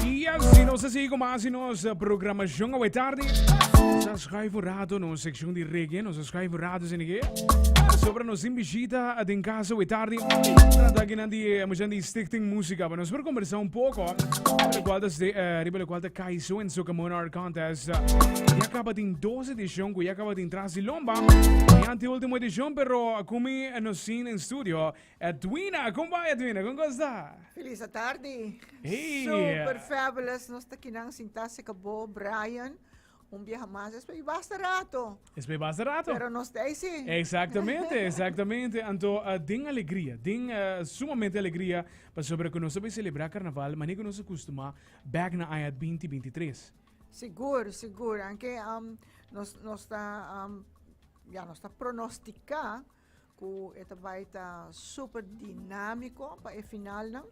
Y así nos a sigui con mas di nos programacion awe tardi. Nos a schuif un rato nos seccion di reggae, nos a schuif un rato sin que. Sobra nos in visita den casa awe tardi. Trata aquí nan di eh, mucha di Stichting Música, pa nos por conversa un poco. Riba cual ta ste- eh, riba locual ta Kaiso en Soca Monarch Contest. Ya acaba tin dos edicion, cu ya acaba tin tras di lomba. Y ante último edicion, pero cumi nos sin en studio. Edwina, kon bai Edwina? Kon kos ta? Feliz tardi. Hey. Super fabulous. Nos ta kinan sintá seka bo, Brian. Un biaha mas. Espe basta rato. Espe basta rato. Pero nos ta sí. Exactamente, exactamente. Anto, uh, den alegria, den uh, sumamente alegria, pasobra ku nos a bai celebra carnaval, mane ku nos a costuma back na aña 2023. Sigur, sigur. Anke um, nos, nos ta, um, ja, nos ta pronostica Ku e ta bai ta super dinámiko pa e finalnan,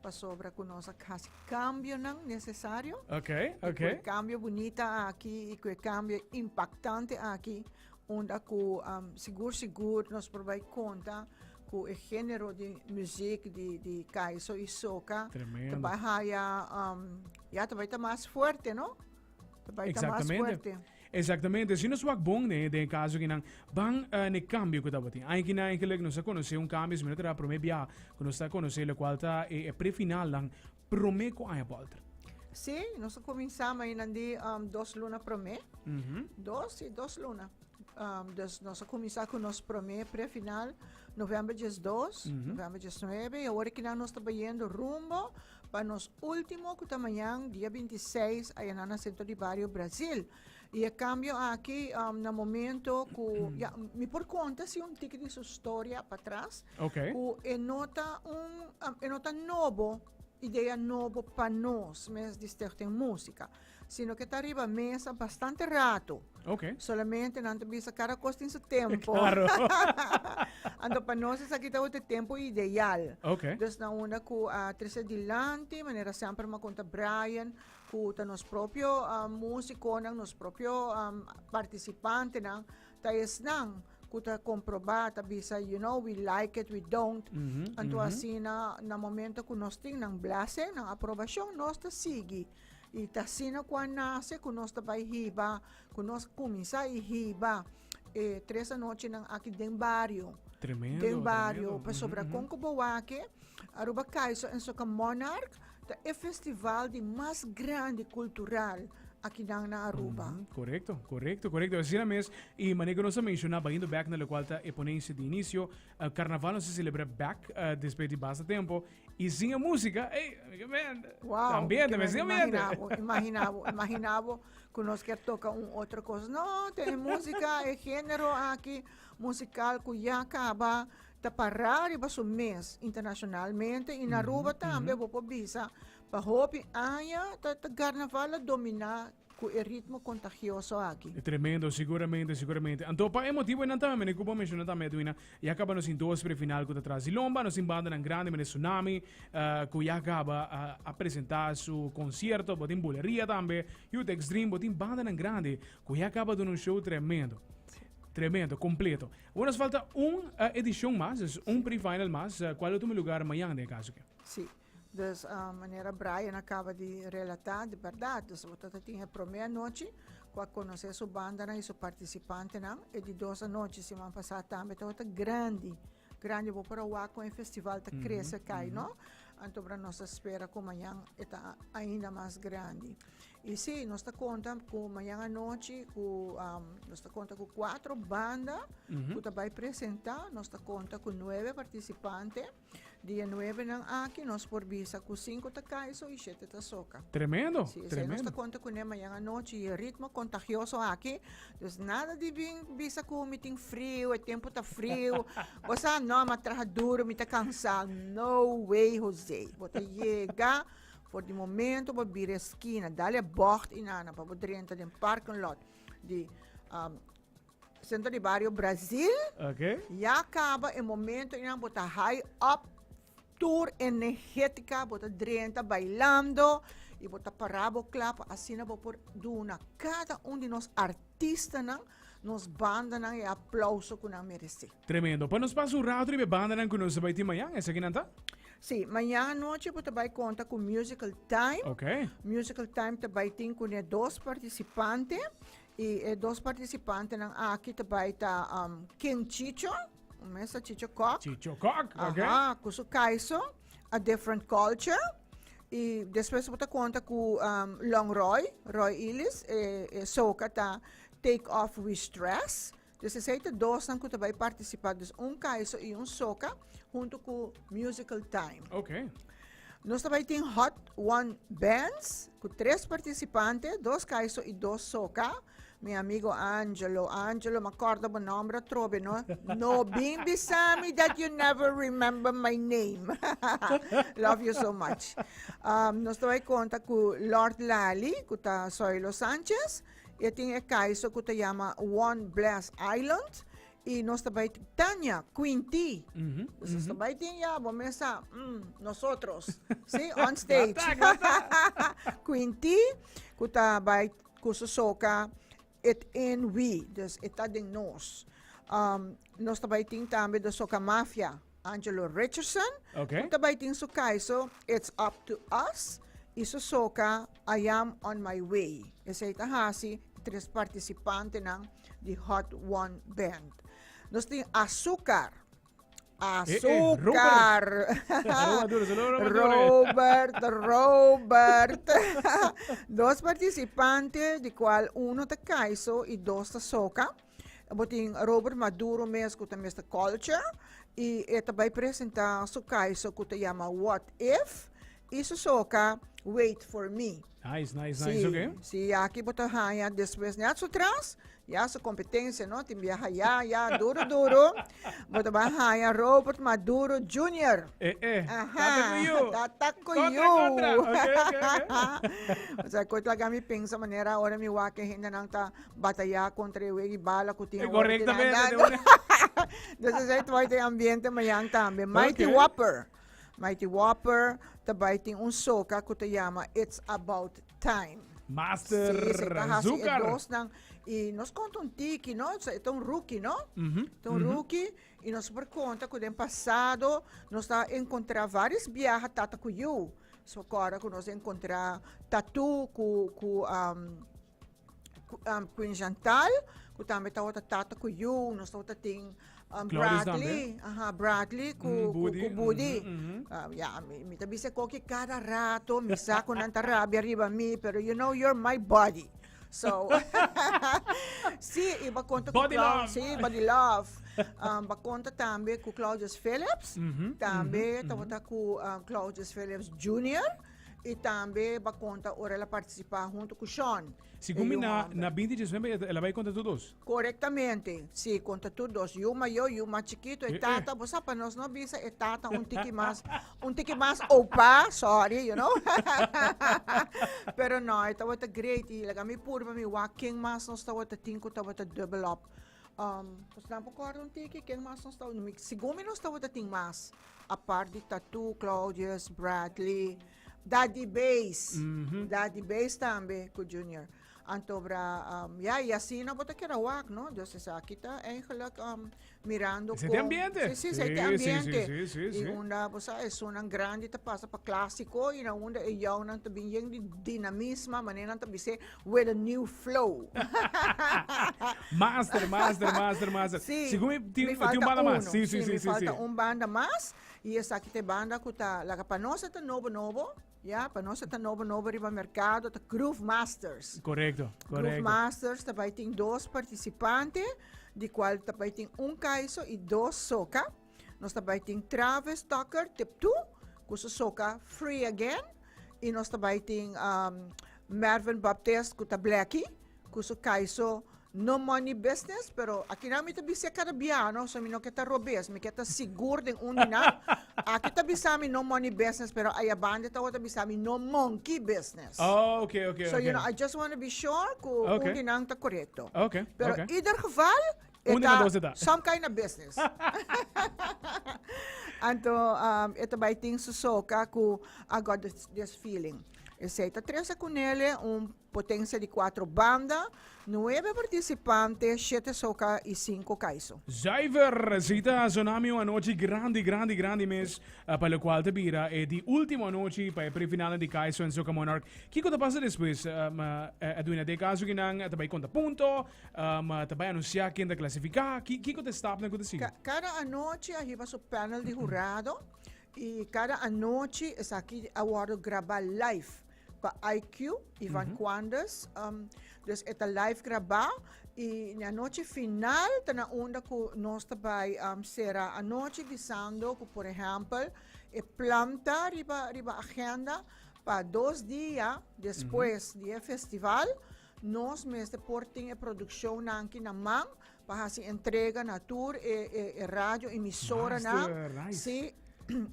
pasobra ku nos a hasi kambionan nesesario. Ok, ok. I ku e kambio bunita aki i ku e kambio impaktante aki, unda ku sigur sigur nos por bai konta ku e género di muzik di di kaiso i soka ta bai haya, ya ta bai ta mas fuerte, no? Ta bai ta mas fuerte. Exactamente. Si nos wak bon den den e caso kinan, ban uh, ne cambio cu tabatin. Aña kinan eigenlijk nos a conoce un cambio, si mi no ta prome bia cu nos ta conoce locual ta e, e pre-final dan prome cu aña bolter. Sí, nos a cuminsa mainan di um, dos luna prome. Mm -hmm. Dos, sí, dos luna. Um, dus nos a cuminsa cu nos prome pre-final november 12, mm -hmm. november 19, y awor kinan nos ta bayendo rumbo Pa nos ultimo cu ta mañan dia 26 ayanan na Centro di Bario Brazil. Y e cambio aki um, na momento cu ya, mi por conta si un tiki di su storia patras. Okay. Cu e no ta un um, e no ta nobo, idea nobo pa nos mes di Stichting Musica. Sino que ta riba mesa bastante rato. Ok. Solamente nan ta bisa cada cos tin su tempo. Claro. Anto pa nos esaki tabata e tempo ideal. Ok. Dus na unda cu a trece dilanti, manera semper mi a conta Brian, cu ta nos propio musiconan, nos propio participantenan, ta esnan cu ta comproba, ta bisa, you know, we like it, we don't. Anto asina, na momento cu nos tin nan blessing, nan aprobacion, nos ta sigui. I ta asina ku a nase ku nos ta bai hiba, ku nos kuminsá i hiba e tres anochinan aki den bario. Tremendo, Den bario. tremendo. Pasobra kon ku bo wak Aruba Kaiso en Soca Monarch ta e festival di mas grandi kultural akinan na Aruba. Korekto, korekto, korekto. Asina mes, i manera ku nos a menshoná, bayendo bèk na lokual ta e ponensia di inisio, karnaval nos a selebrá bèk despues di basta tempu, I sin e música, ey, amigamente. Wow, Ambiente, que me sin ambiente. Imaginabo, imaginabo, imaginabo ku nos kier toka un otro kos. No, te e música, e género aki musical ku ya kaba ta pará riba su mes internacionalmente i na Aruba tambe bo por bisa pa hopi aña ta ta carnaval a dominá Cu e ritmo contagioso aki. Tremendo, siguramente, siguramente. Anto pa e motibo einan tambe, mene cu bo a menciona tambe Edwina, ya caba nos tin dos prefinal cu ta tras di lomba, nos tin bandanan grandi mene Tsunami, cu ya caba a presenta su concierto, bo tin Buleria tambe, Youth Extreme, bo tin bandanan grandi cu ya caba duna un show tremendo. Tremendo, completo. Awor nos falta un edicion mas, dus un pre-final mas, cual lo tuma lugar mañan den e caso aki. Sí. Dus manera Brian a kaba di relatá, di bèrdat, dus bo ta tin e promé anochi ku a konosé su bandanan i su partisipantenan. E di dos anochi siman pasá tambe tabata grandi, grandi. Bo por a wak kon e festival ta krese kai, no? Anto bra nos ta spera ku mañan e ta ainda mas grandi. I sí, nos ta konta ku mañan anochi ku nos ta konta ku kuatro banda ku ta bai presentá. Nos ta konta ku nuebe partisipante. Di e nuebenan aki nos por bisa ku sinku ta kaiso i shete ta soka. Tremendo, Sí, esei nos tremendo. ta konta kuné mañan anochi i e ritmo kontagioso aki. Dus nada di bin bisa ku mi tin friu, e tempu ta friu. Bo sa, no, mi a traha duru, mi ta kansá. No way, Jose. Bo ta yega For di momento bo bira e skina, dal e bocht inana pa bo drenta den parking lot di um, Centro di Barrio Brasil. Okay. Ya caba e momento inan bo ta high up tour energética, bo ta drenta bailando y bo ta para bo kla pa asina bo por duna cada un di nos artistanan, nos bandanan e aplauso ku nan merece. Tremendo. Pa nos pasa un rato riba e bandanan ku nos ta bai tin mañan, esakinan ta? Sí, mañan anochi bo ta bai konta ku Musical Time. Ok. Musical Time ta bai tin kuné dos partisipante i e dos partisipantenan aki ta bai ta um, King Chicho, un mesa Chicho Kok. Chicho Kok, ok. Aha, ku su kaiso, A Different Culture. I despues bo ta konta ku um, Long Roy, Roy Illis, e, e soka ta Take Off We Stress. Dus esei ta dosnan ku ta bai partisipá, dus un kaiso i un soka huntu ku Musical Time. Ok. Nos ta bai tin Hot One Bands ku tres partisipante, dos kaiso i dos soka. Mi amigo Angelo, Angelo, m'a kòrda bo nòmber atrobe, no? No bin bisa mi that you never remember my name. Love you so much. Um, nos ta bai konta ku Lord Lali, ku ta Zoilo Sanchez. E tin e kaiso ku ta yama One Bless Island i nos ta bai Tania Quinty. Dus nos ta bai tin ya bo mes sa mm, nosotros. Sí, on stage. Quinty ku ta bai ku su soka It in we, dus e ta den nos. Um, nos ta bai tin tambe de Soca Mafia. Angelo Richardson, Okay. ku ta bai tin su kaiso It's Up to Us i su soka I Am On My Way. Esei ta hasi tres partisipantenan di Hot One Band. Nos tin Azúcar. Eh, eh, Azúcar. Robert Duro, saludos, Robert Duro. Robert, Robert. Dos participante, di cual uno ta kaiso y dos ta soca. Bo tin Robert Maduro mes ku ta Mister Culture i e ta bai presentá su kaiso ku ta yama What If i su soka Wait For Me. Nice, nice, nice, Sí, okay. sí, aki bo ta haña despues net su tras, ya su kompetensia, no? Tin biaha ya, ya, duro, duro. Bo ta bai haña Robert Maduro Junior. Eh, eh. Aha, Tata ku yu. Tata ku Kontra, yu. kontra. Okay, okay, okay. Osea, koe ta laga mi pensa manera ora mi wak e hendenan ta Batallá contra e wegi bala cu tin awor tin Correctamente, andando. te Dus esei ta bai den ambiente mañan tambe. Mighty Ok. Whopper. Mighty Whopper ta bai tin un soca cu ta yama It's About Time. Master Sí, esei ta hasi e Zúcar. dosnan. Y nos conta un tiki, no? E ta un rookie, no? Ta un rookie. Y nos por conta cu den pasado nos ta encontra varios biaha tata cu yu. So acorda cu nos encontra Tatu cu, cu um, Queen Chantal, ku tambe tabata tata ku yu, nos tabata tin um, Claudius Bradley, aha, Bradley ku, Mm, ku, Budi, ku Budi. mhm, mhm. Ah, ya, mi, mi ta bisa koki cada rato, mi sa ku nan ta rabia riba mi, pero you know you're my body. So, sí, i ba konta ku Body Clau- love. sí, body love. Um, ba konta tambe ku Claudius Phillips, Mhm, tambe tabata ku um, Claudius Phillips Jr. I tambe ba konta ora el a partisipá huntu ku Sean. Segun mi e yu na hòmber. na binti diesnuebe el a bai konta tur dos. Korektamente, si, konta tur dos. Yu mayó, yu mas chikitu, e Eh, eh. tata, bo sa pa nos no bisa e tata un tiki mas, un tiki mas opa, sorry, you know. Pero no, e tabata great i laga mi purba mi wak ken mas nos tabata tin ku tabata dubbel op. Um, pues nan por kòrda un tiki ken mas nos tabata, mi, segun mi nos tabata tin mas. Apart di Tattoo, Claudius, Bradley, Daddy Bass. Daddy Bass tambe cu Junior. Anto bra, um, ja, y asina bo ta keda wak, no? Dus esaki ta eigenlijk um, mirando Esei con... te ambiente. Sí, sí, esei te Sí, sí, ambiente. sí, sí, sí, Y sí. unda, bo sa, esunnan grandi ta pasa pa clásico y na unda e jounan ta bin yen di dinamisma, manera nan ta bis'é, with a new flow. Master, master, master, master. Sí, Segun mi tin, mi tin un falta banda mas. uno. Sí, sí, sí, mi sí, falta sí. un banda mas. Y esaki ta e banda cu ta, laga pa nos e ta nobo nobo. Ya, pa nos ta nobo nobo riba mercado, ta Groove Masters. Correcto, Groove correcto. Masters ta bai tin dos participante, di cual ta bai tin un kaiso y dos soca. Nos ta bai tin Travis Tucker, tip 2, cu su soca Free Again. Y nos ta bai tin Mervin Baptist, cu ta Blackie, cu su kaiso No Money Business, pero aki nan mi ta bisa cada bia, no? So mi no ke ta robes, mi ke ta sigur den un di nan. Aki ta bisa mi No Money Business, pero aya banda ta bisa mi No Monkey Business. Oh, okay. So, you know, I just want to be sure ku un di nan ta correcto. Pero ieder geval, Un di nan dos ta. Some kind of business. Anto, e ta bai tin su soca ku I got this feeling. Esei ta trese kunele un potencia di cuatro banda, nuebe participante, shete soca y cinco caiso. Zuiver, si ta sonami un anochi grandi, grandi, grandi mes, pa locual ta bira e di ultimo anochi pa e prefinalnan di Caiso en Soca Monarch. Kico ta pasa despues? Edwina, den caso ki nan ta bay conta punto, ta bay anuncia ken ta clasifica, kico ta e stapnan cu ta sigui? Cada anochi a hiba su panel di hurado y cada anochi esaki a wordo graba live pa IQ, Ivan Quandes. Dus e ta live grabá i na anochi final ta na unda ku nos ta bai sera anochi bisando ku por ehèmpel e plan ta riba riba agenda pa dos dia despues di e festival nos mester por tin e produkshonnan aki na man pa hasi entrega na tur e e e radio emisoranan. Master, nice. Sí,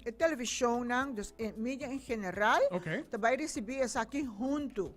e televishonnan, dus e media en general, ta bai risibí esaki huntu,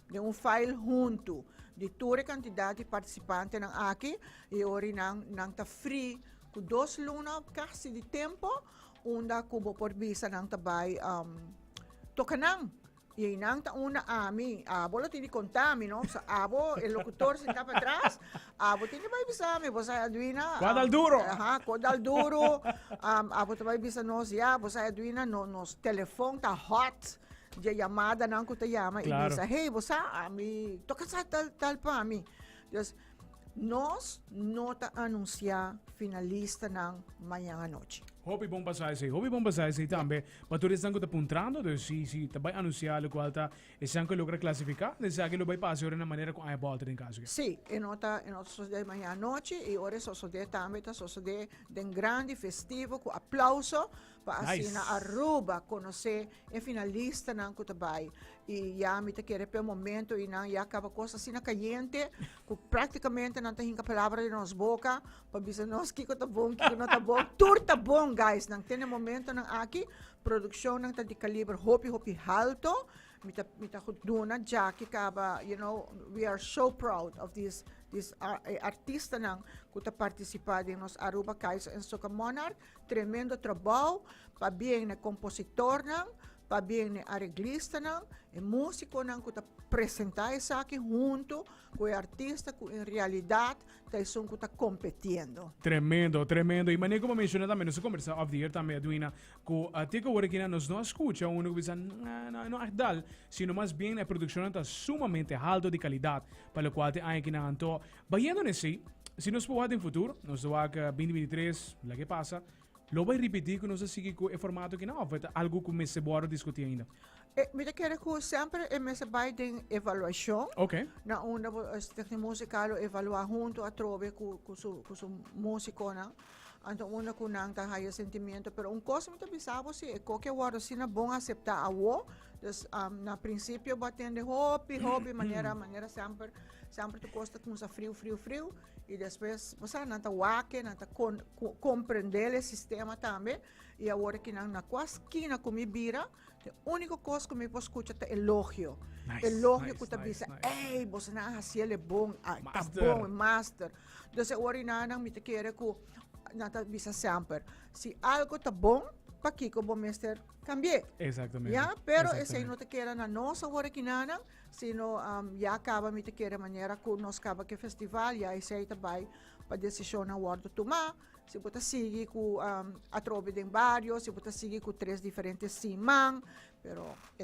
den un file huntu, di tur e kantidat di partisipantenan aki, i ora nan nan ta free ku dos luna kasi di tempo, unda ku bo por bisa nan ta bai toka nan. I einan ta unda ami, abo lo tin di konta mi, no? So abo, e locutor sentá pa tras, abo tin di bai bisa mi, bo sa Edwina. Kua dal duro. Aha, kua dal duro. Abo ta bai bisa nos, ya, bo sa Edwina, no, nos telefon ta hot di e yamadanan ku ta yama i bisa, hey, bo sa, ami toka sa tal, tal pa mi. Dus, Nos no ta anunsiá finalistanan mañan anochi. Hopi bon pasá esei, hopi bon pasá esei tambe. Pa tur esnan ku ta puntrando, dus si si ta bai anunsiá lokual ta esnan ku logra klasifiká, den esaki lo bai pasa ora na manera ku aña bòlta den kaso. Sí, e no ta e no ta sosodé mañan anochi i ora e sosodé tambe ta sosodé den grandi festivo ku aplauso pa asina Aruba konosé e finalistanan ku ta bai. I ya mi ta kere p'e momento i nan ya kaba kos asina kayente ku praktikamente nan ta hinka palabra den nos boka pa bisa nos kiko ta bon, kiko no ta bon. Tur ta bon guys, nan tene momentonan aki, produkshonnan ta di kaliber hopi hopi halto. Mi ta mi ta duna djaki kaba, you know, we are so proud of these these e artistanan ku ta partisipá den nos Aruba Kaiser en Soca Monarch. Tremendo trabou, pabien na e kompositornan, pabien na e areglistanan, e músikonan ku ta presentá esaki huntu ku e artista ku en realidat ta esun ku ta kompetiendo. Tremendo, tremendo. I manera ku bo menshoná tambe, nos a kombersá off the air tambe, Edwina, ku te ku awor aki nos no a skucha unu ku bisa, Nah, no, no ègt dal, sino mas bien e produkshonnan ta sumamente halto di kalidat pa lokual te aña akinan. Anto, Bayendo n'esei, si nos por wak den futuro, nos ta wak 2023, la ke pasa, lo bai ripití ku nos a sigui ku e formato kinan òf e ta algu ku mester wòrdu diskutí ainda? E, mi ta kere ku semper e mester bai den evaluashon. Na unda bo Stichting Muzikal lo evaluá huntu atrobe ku ku su ku su músikonan. Anto unda ku nan ta haya sentimiento. Pero un kos mi ta bisa bo si, e koke a wòrdu asina bon aseptá awo. Dus na prinsipio bo a tende hopi hopi manera manera semper. Semper tur kos ta kumsa friu, friu, friu i despues bo sa nan ta wak nan ta komprende e sistema tambe i awor aki nan na kua skina ku mi bira e uniko kos ku mi por skucha ta elogio. Elogio ku ta bisa ey boso nan a hasi el e bon ta bon master. Entonces awor i nan mi ta kere ku nan ta bisa semper si algo ta bon pakiko bo mester kambi'é. Ya pero esei no ta keda na nos awor aki nan. Sino ya caba mi ta kere manera cu nos caba cu e festival ya esey ta bay pa decisionnan wordo tuma. Si bo ta sigui cu atrobe den bario, si bo ta sigui cu tres diferente siman, pero e.